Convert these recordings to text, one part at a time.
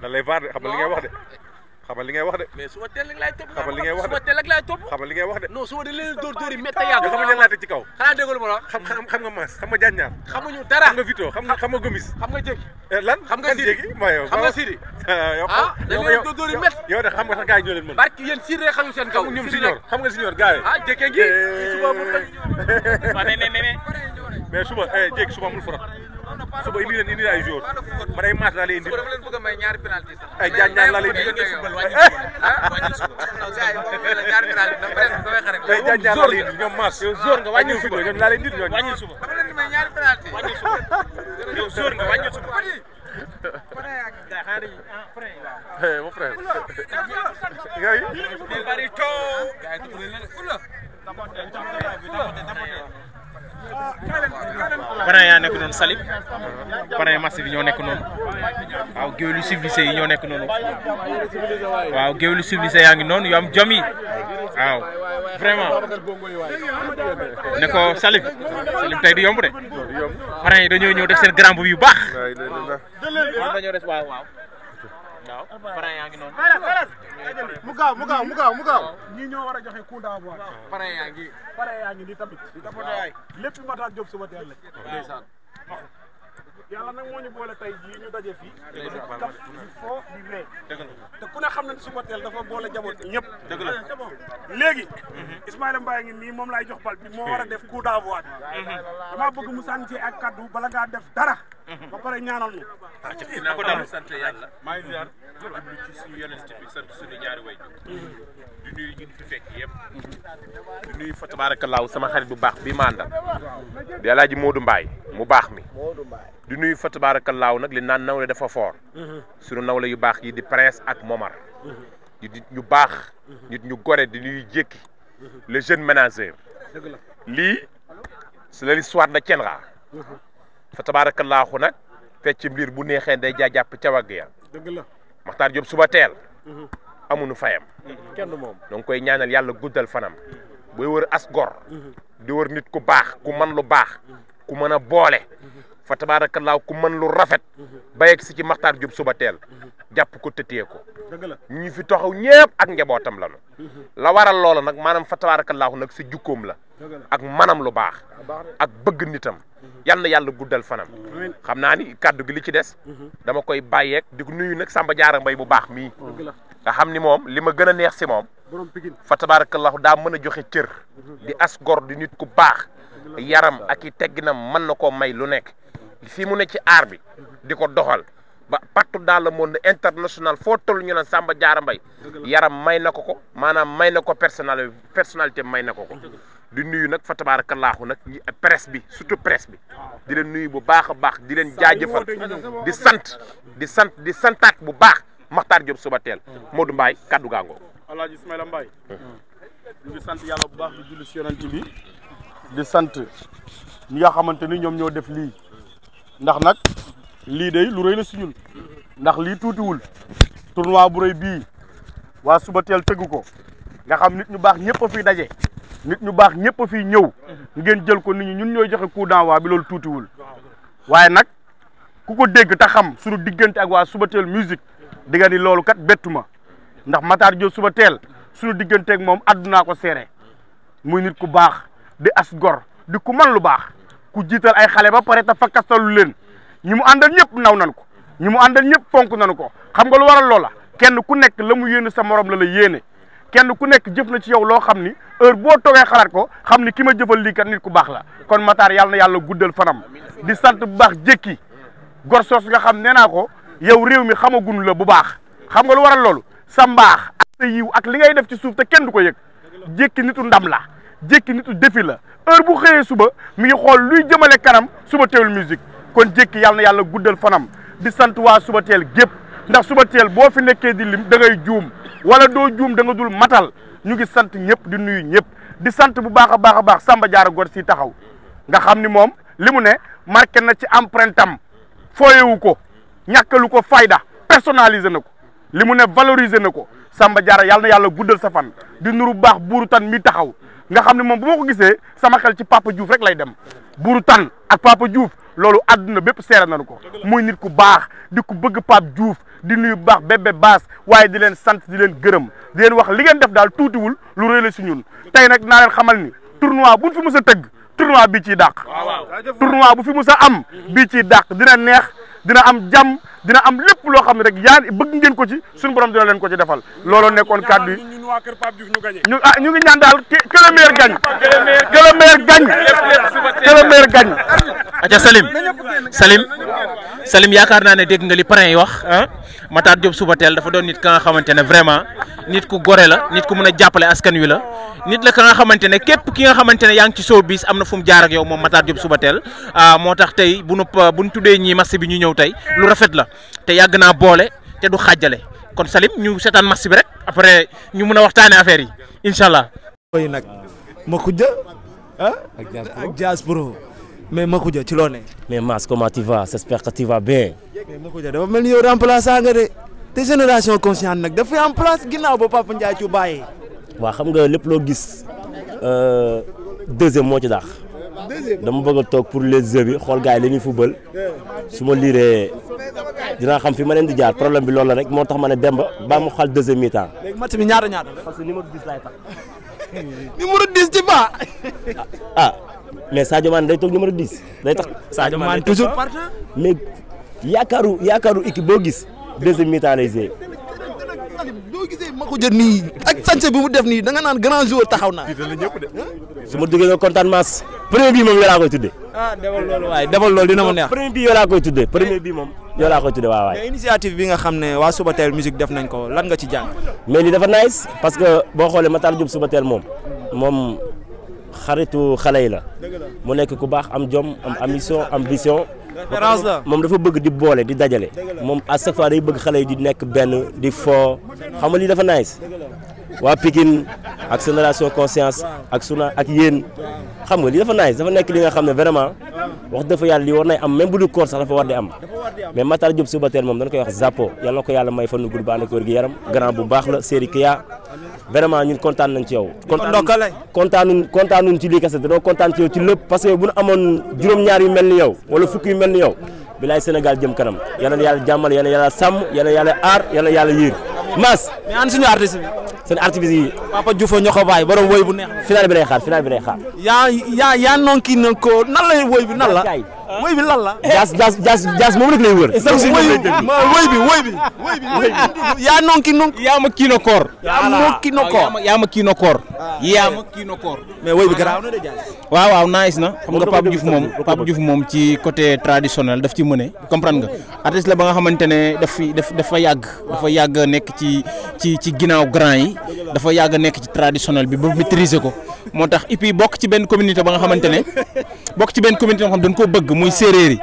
da lay vaar de xamal li ngay wax de xamal li ngay wax de. mais su ma teel rek laay topp. xamal li ngay wax de su ma teel rek laay topp. xamal li ngay wax de. non su ma leen dóor yi métti yàgg. yoo xam ne laa teg ci kaw. xanaa déglu ma la wax. xam nga Mass xam nga Diagne xamuñu dara. xam nga Vito xam nga Gomis. xam nga Jéegi. lan xam nga Sidi xam nga Sidi. yow dañ leen dóor yi métti. yow de xam nga sax gars yi ñoo leen mën. barki yéen Sidi rek xamu seen kaw. ñoom Junior xam nga Junior gars yi. Jéegi ngi suba mu mais suba Jéegi suba amul faram suba indi ay jour man ay Mass laa lay indi. dama leen bëgg a may ñaari penalty sax. ay Diagne laa lay indi. ay Diagne laa lay indi ñoom Mass. yow zóor nga wàññil suba ñoom laa lay indi ñoom. wàññil suba. dama leen di may ñaari penalty. wàññil suba yow zóor nga wàññil suba. mon frère. gars parrain yaa nekk noonu Salib parrain massif yi ñoo nekk noonu waaw géwélu civilisé yi ñoo nekk noonu waaw géwélu civilisé yaa ngi noonu yu am jom yi waaw vraiment ne ko Salib tey du yomb de parrain yi dañoo ñëw def seen grand boubou yu baax dañoo def waaw parrain yaa ngi noonu mu gaaw ñii ñoo war a joxe coup d'envoi parrain yaa ngi di tamit lépp Matar Diop suba teel la ndeysaan yàlla nag moo ñu boole tey jii ñu daje fii di kaf di foo di ree te ku ne xam na ne suba teel dafa boole jaboot ñëpp dëgg la léegi Ismaïla Mbaye ngi nii moom lay jox bal bi moo war a def coup d'envoi bi dama bëgg mu sànni ci ak kaddu bala ngaa def dara ba pare ñaanal ñu na ko dal sant yàlla maa ngi ziar jublu ci suñu yonent bi sant suñu ñaari way di nuyu ñu fi fekk yëpp di nuyu fa tabaarakallaahu sama xarit bu baax bi ma àndal di Alaaji Modou Mbaye mu baax mi di nuyu fa tabaarakallaahu nag li naan nawle dafa foor suñu nawle yu baax yi di Prince ak Momar di ñu baax nit ñu gore di nuyu jékki le jeune ménageur lii c'est l'histoire de Thiénaba fa tabaarakallaahu nag fecc mbir bu neexee day jàpp ca wàgg ya dëgg la Makhtar Diop suba teel amuñu fayam kenn moom donc koy ñaanal yàlla guddal fanam booy wër as gor di wër nit ku baax ku mën lu baax ku mën a boole fa tabaarakallaahu ku mën lu rafet ba yegg si ci Makhtar Diop suba teel jàpp ko tëtee ko dëgg la ñu fi taxaw ñëpp ak njabootam lanu la waral loola nag maanaam fa tabaarakallaahu nag si jukkoom la ak manam lu baax ak bëgg nitam yal na yàlla guddal fanam xam naa ni kàddu gi li ci des dama koy bàyyeeg di ko nuyu nag Samba Diarra Mbaye bu baax mii nga xam ni moom li ma gën a neex si moom fa tabarakallahu daa mën a joxe cër di as gor di nit ku baax yaram ak i tegginam mën na koo may lu nekk fii mu ne ci aar bi di ko doxal ba partout dans le monde international foo toll ñu naan Samba Diarra Mbaye yaram may na ko ko maanaam may na ko personnalité may na ko ko di nuyu nag fa tabarakallahu nag presse bi surtout presse bi di leen nuyu bu baax a baax di leen jaajëfal di santaat bu baax Makhtar Diop suba teel Modou Mbaye kaddu gaangoo Alaaji Ismaïla Mbaye ñu ngi sant yàlla bu baax di julli si yonent bi di sant ñi nga xamante ni ñoom ñoo def lii ndax nag lii day lu rëy la si ñun ndax lii tuutiwul tournoi bu rëy bii waa suba teel tëgg ko nga xam nit ñu baax ñëpp a fiy daje nit ñu baax ñëpp a fiy ñëw ngeen jël ko nit ñi ñun ñooy joxe coup d'envoi bi loolu tuutiwul waaye nag ku ko dégg te xam suñu diggante ak waa suba teel musique di nga ni loolu kat bettu ma ndax Makhtar Diop suba teel suñu digganteeg moom àddunaa ko seere muy nit ku baax di as gor di ku man lu baax ku jiital ay xale ba pare te fakkastalu leen ñi mu àndal ñëpp naw nan ko ñi mu àndal ñëpp fonk nanu ko xam nga lu waral loola kenn ku nekk la mu yéene sa morom la yéene kenn ku nekk jëf na ci yow loo xam ni heure boo toogee xalaat ko xam ni ki ma jëfal lii kat nit ku baax la kon Makhtar yàlla na yàlla guddal fanam di sant bu baax jékki gor soos nga xam nee naa ko yow réew mi xamagun la bu baax xam nga lu waral loolu sa mbaax ak sa yiw ak li ngay def ci suuf te kenn du ko yëg jékki nitu ndam la jékki nitu défi la heure bu xëyee suba mi ngi xool luy jëmale kanam suba teel musique kon jékki yàlla na yàlla guddal fanam di sant waa suba teel gépp ndax suba teel boo fi nekkee di lim da ngay juum wala doo juum da nga dul matal ñu ngi sant ñëpp di nuyu ñëpp di sant bu baax a baax Samba Diarra Gor si taxaw nga xam ni moom li mu ne marqué na ci empreinte am fooyewu ko ñàkkalu ko fayda personnalisé na ko li mu ne valorisé na ko Samba Diarra yàlla na yàlla guddal sa fan di nuru baax buuru tan mi taxaw nga xam ne moom bu ma ko gisee sama xel ci Papa Diouf rek lay dem buuru tan ak Papa Diouf loolu àdduna bépp seere nañu ko muy nit ku baax di ku bëgg Pape Diouf di nuyu bu baax bébé baas waaye di leen sant di leen gërëm di leen wax li ngeen def daal tuutiwul lu rëy la si ñun tey nag naa leen xamal ni tournoi buñ fi mës a tëgg tournoi bii ciy dàq tournoi bu fi mës a am bii ciy dàq dina neex dina am jàmm dina am lépp loo xam ne rek yaa bëgg ngeen ko ci suñu borom dina leen ko ci defal looloo nekkoon kàddu yi ñu ngi ñaan daal que le meilleur gagne que le meilleur gagne que le meilleur gagne. aca Salim yaakaar naa ne dégg nga li parrain yi wax ah Matar Diop Soubatel dafa doon nit ka nga xamante ne vraiment nit ku gore la nit ku mën a jàppale askan wi la nit la ka nga xamante ne képp ki nga xamante ne yaa ngi ci showbiz am na fu mu jaar ak yow moom Matar Diop Soubatel moo tax tey bu nu tuddee ñii match bi ñu ñëw tey lu rafet la te yàgg naa boole te du xàjjale kon Salim ñu seetaan match bi rek après ñu mun a waxtaanee affaire yi incha allah. mooy nag Makhoudia ak Diaz Pro mais Makhoudia ci loo ne. mais Mass comment tu vas j'espère que tu vas bien. mais Makhoudia dafa mel ni yow remplaçant nga de te génération consciente nag dafay en place ginnaaw ba Papa Ndiaye ci bàyyi. waaw xam nga lépp loo gis deuxième moo ci daax. dama bëgg a toog pour les jeux bi xool gars yi li ñuy football su ma liiree dinaa xam fi ma leen di jaar problème bi loolu la rek moo tax ma ne Demba ba mu xal deuxième mi-temps. léegi match bi ñaata parce que numéro 10 laay tax. numéro 10 ci ba. ah mais Sadio Mané day toog numéro 10. day tax Sadio Mané toujours partant. mais yaakaaru équipe boo gis deuxième mi-temps lay jouer. boo gisee Makhoudia nii ak sañse bi mu def nii da nga naan grand joueur taxaw na. su ma duggee nga kontaan Mass. premier bii moom yow laa koy tuddee. defal loolu waaye defal loolu dina ma neex. premier bii yow laa koy tuddee premier bii moom yow laa koy tuddee waaw waay. mais initiative bi nga xam ne waa Soubatel musique def nañ ko lan nga ci jàng. mais li dafa nice parce que boo xoolee Matar Diop Soubatel moom xaritu xale yi la. mu nekk ku baax am jom am ambition. référence la moom dafa bëgg di boole di dajale. moom à chaque fois day bëgg xale yi di nekk benn di fo xam nga lii dafa nice. waa Pikine ak génération conscience ak suna ak yéen xam nga lii dafa nice dafa nekk li nga xam ne vraiment wax dafa yàlla li war nay am même bu dul koor sax dafa war di am mais Matar Diop Soubatel moom dañ koy wax Zappo yàlla na ko yàlla may fan nu gudd ba ànd ak wér gi yaram grand bu baax la série Kia vraiment ñun kontaan nañ ci yow. kontaanuñ ci lii kese dañoo kontaan ci yow ci lépp parce que bu ñu amoon juróom-ñaar yu mel ni yow wala fukk yu mel ni yow bilaay Sénégal jëm kanam yal na yàlla jàmmal yal na yàlla sàmm yal na yàlla aar yal na yàlla yiir Mass. mais an suñu artiste bi. seen artiste yi. Papa Diouf ñoo ko bàyyi borom woy bu neex. final bi lay xaar. yaa nonki na ko nan la woy bi nan la. woy bi lan la. jaas moom rek lay wër. woy bi yaa nonki yaa ma kii na koor. yaa ma kii na koor. mais woy bi garaaw na de jaas. waaw nice na xam nga Pape Diouf moom ci côté traditionnel daf ci mëne comprendre nga artiste la ba nga xamante ne dafa yàgg nekk ci ginnaaw grand yi dafa yàgg nekk ci traditionnel bi ba maîtriser ko moo tax et puis bokk ci benn communauté ba nga xamante ne xam dañ koo bëgg muy séeréer yi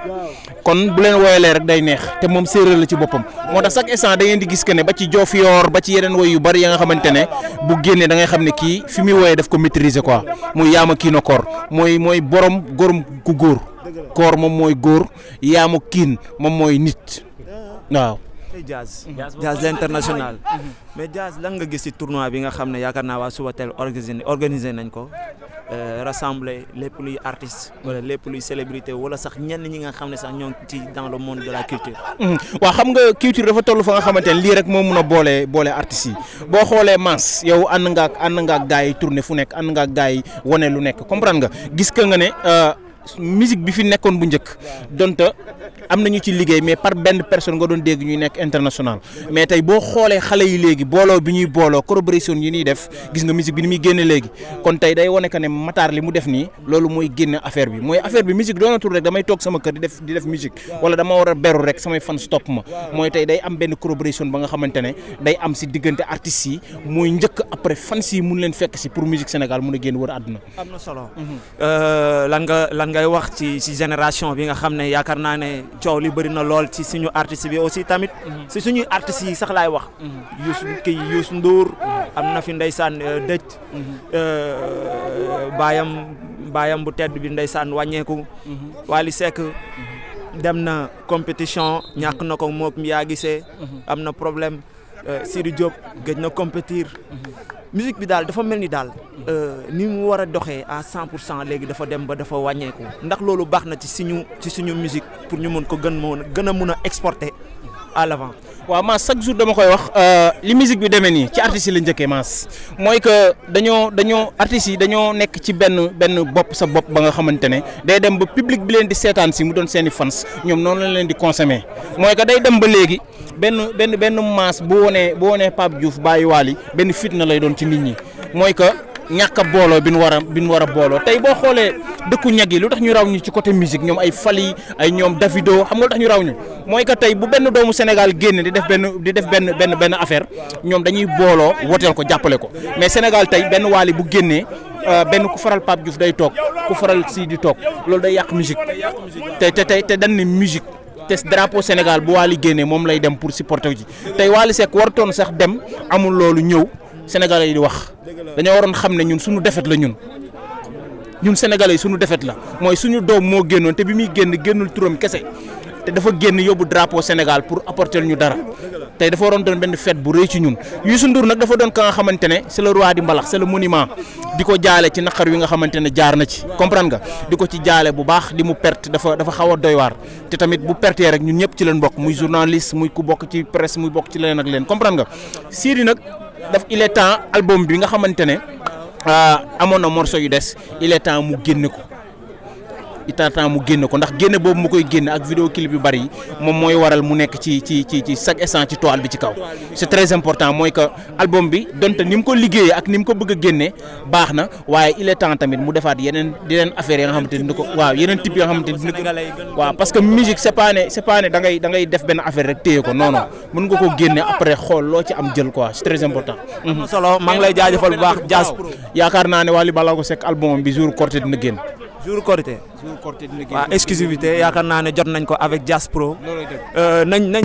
kon bu leen woyalee rek day neex te moom séeréer la ci boppam moo tax chaque instant da ngeen di gis que ne ba ci Diofior ba ci yeneen woy yu bari ya nga xamante ne bu génnee da ngay xam ne kii fi muy woyee daf ko maîtriser quoi muy yaama kii na koor mooy borom ku góor koor moom mooy góor yaama kiin moom mooy nit waaw. Diaz l'international mais Diaz lan nga gis ci tournoi bi nga xam ne yaakaar naa waa Soubatel organisé nañ ko rassembler lépp luy artiste wala lépp luy célébrité wala sax ñenn ñi nga xam ne sax ñoo ci dans le monde de la culture. waaw xam nga culture dafa toll fa nga xamante ne lii rek moo mun a boole artistes yi boo xoolee Mass yow ànd nga ak gars yi tourné fu nekk ànd nga ak gars yi wane lu nekk comprendre nga gis nga ne musique bi fi nekkoon bu njëkk donte am nañu ci liggéey mais par benn personne nga doon dégg ñuy nekk international mais tey boo xoolee xale yi léegi booloo bi ñuy booloo collaboration yi ñuy def gis nga musique bi ni muy génne léegi kon tey day wane que ne Matar li mu def nii loolu mooy génne affaire bi musique doonatul rek damay toog sama kër di def musique wala dama war a beru rek samay fan stop ma mooy tey day am benn collaboration ba nga xamante ne day am si diggante artistes yi mooy njëkk après fans yi mun leen fekk si pour musique Sénégal mun a génn wër àdduna. am na solo. lan ngay wax ci génération bi nga xam ne yaakaar naa ne coow li bëri na lool ci suñu artiste bi aussi tamit si suñuy artistes yi sax laay wax Youssou Ndour am na fi ndeysaan dëj baayam bu tedd bi ndeysaan wàññeeku Wally Seck dem na compétition ñàkk na ko mook yaa gisee am na problème Sidi Diop gëj na compétir musique bi daal dafa mel ni daal ni mu war a doxee à 100% léegi dafa dem ba dafa wàññeeku ndax loolu baax na ci suñu musique pour ñu mën ko gën a mun a exporter à l'avant. waaw Mass chaque jour dama koy wax li musique bi demee nii ci artistes yi la njëkkee Mass mooy que dañoo artistes yi dañoo nekk ci benn bopp sa bopp ba nga xamante ne day dem ba public bi leen di seetaan si mu doon seeni fans ñoom noonu lañ leen di consommer mooy que day dem ba léegi benn Mass bu wonee Pape Diouf bàyyi Wally benn fitna lay doon ci nit ñi mooy que ñàkk a booloo bi ñu war a booloo tey boo xoolee dëkku ñag yi lu tax ñu raw ñu ci côté musique ñoom ay Fally ay ñoom Davido xam nga lu tax ñu raw ñu mooy que tey bu benn doomu Sénégal génne di def benn affaire ñoom dañuy booloo woteel ko jàppale ko mais Sénégal tey benn Wally bu génnee benn ku faral Pape Diouf day toog ku faral Sidi toog loolu day yàq musique te dañ ne musique te drapeau Sénégal bu Wally génnee moom lay dem pour supporter ji tey Wally Seck warutoon sax dem amul loolu ñëw Sénégalais yi di wax dañoo waroon xam ne ñun suñu defet la ñun Sénégalais yi suñu defet la mooy suñu doom moo génnoon te bi muy génnul turam kese te dafa génn yóbbu drapeau Sénégal pour apporter ñu dara tey dafa waroon doon benn fête bu rëy ci ñun Youssou Ndour nag dafa doon ka nga xamante ne c'est le roi di mbalax c'est le monument di ko jaale ci naqar wi nga xamante ne jaar na ci comprendre nga di ko ci jaale bu baax di mu perte dafa xaw a doy waar te tamit bu pertee rek ñun ñëpp ci leen bokk muy journaliste muy ku bokk ci presse muy bokk ci leneen ak leen comprendre nga Sidy nag il est temps album bi nga xamante ne amoon na morceau yu des il est temps mu génne ko ndax génne boobu mu koy génne ak vidéo clip yu bari yi moom mooy waral mu nekk ci chaque instant ci toile bi ci kaw c'est très important mooy que album bi donte ni mu ko liggéeyee ak ni mu ko bëgg a génne baax na waaye il est temps tamit mu defaat yeneen affaires yi nga xamante ni ko waaw yeneen type yoo xamante ni waaw parce que musique c'est pas ne da ngay def benn affaire rek téye ko non mën nga ko génne après xool loo ci am jël quoi c'est très important. solo maa ngi lay jaajëfal bu baax Jazz Pro. yaakaar naa ne Wally Ballago Seck album bi jour Korité dina génn. jour Korité waaw exclusivité yaakaar naa ne jot nañ ko avec Jazz Pro nañ